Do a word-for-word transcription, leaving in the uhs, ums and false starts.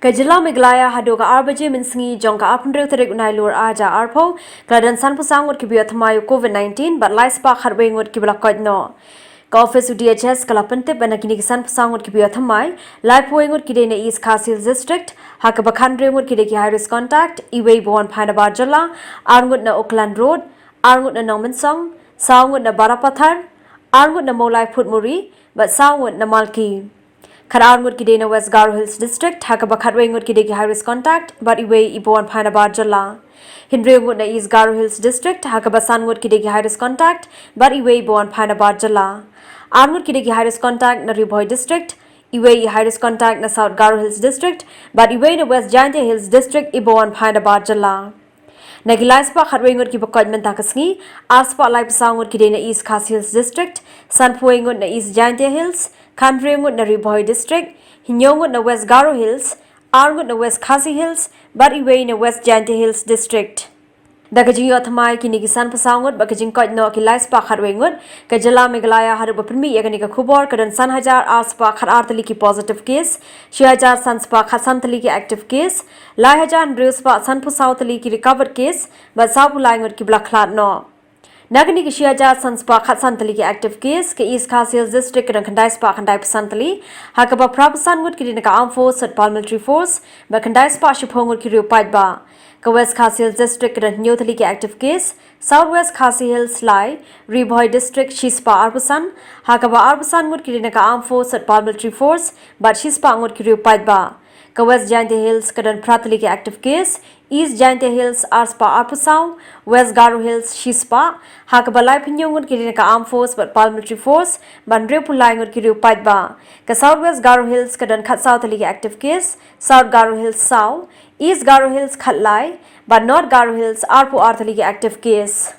Ka jylla Meghalaya haduh ka ar baje mynsngi jong ka arphew hynriew tarik u Nailur ar hajar arphew ka la don sanphew saw ngut kiba ïoh thymmai ïa u Covid nineteen bad lai spah khatwei ngut kiba la koit noh. Ka ophis u D H S ka la pyntip ba na kine ki sanphew saw ngut kiba ïoh thymmai, laiphew wei ngut ki dei na East Khasi Hills District, ha kaba khathynriew ngut ki dei ki high risk contact, iwei ba wan phai na bar jylla, ar ngut na Oakland Road, ar ngut na Nongmynsong, saw ngut na Barapathar, ar ngut na Mawlai Phutmuri bad saw ngut na Malki. Khatar ngut ki dei na West Garo Hills District, ha kaba khatwei ngut ki dei ki high risk contact bad iwei iba wan phai na bar jylla. Hynriew ngut na East Garo Hills District, ha kaba san ngut ki dei ki high risk contact bad iwei iba wan phai na bar jylla. Ar ngut ki dei ki high risk contact na Ri Bhoi District, iwei i high risk contact na South Garo Hills District bad iwei na West Jaintia Hills District iba wan phai na bar jylla. Na ki lai spah khatwei ngut kiba koit mynta ka sngi, ar spah laiphew saw ngut ki dei na East Khasi Hills District, sanphew wei ngut na East Jaintia Hills, khathynriew ngut na Ri Bhoi District, hynñiew ngut na West Garo Hills, ar ngut na West Khasi Hills bad iwei na West Jaintia Hills District. Da ka jingïoh thymmai kine ki sanphew saw ngut bad ka jingkoit noh ki lai spah khatwei ngut, ka jylla Meghalaya haduh ba pynmih ïa kane ka khubor ka don san hajar ar spah khatar tylli ki positive case, shi hajar san spah khatsan tylli ki active case, lai hajar hynriew spah sanphew saw tylli ki recovered case bad sawphew lai ngut kiba la khlad noh. Na kine ki shi hajar san spah khatsan tylli ki active case, ka East Khasi Hills District ka don khyndai spah khyndaiphew san tylli, ha kaba phraphew san ngut ki dei na ka Armed Force bad Paramilitary Force bad khyndai spah shiphew ngut ki riew paidbah. Ka West Khasi Hills District ka don hynñiew tylli ki active case, South West Khasi Hills lai, Ri Bhoi District shi spah arphew san, ha kaba arphew san ngut ki dei na ka Armed Force bad Paramilitary Force bad shi spah ngut ki riew paidbah. Ka West Jaintia Hills ka don phra tylli ki active case, East Jaintia Hills ar spah arphew saw, West Garo Hills shi spah, ha kaba laiphew hynñiew ngut ki dei na ka Armed Force bad Paramilitary Force bad hynriewphew lai ngut ki riew paidbah. Ka South West Garo Hills ka don khatsaw tylli ki active case, South Garo Hills saw, East Garo Hills khatlai bad North Garo Hills arphew ar tylli ki active case.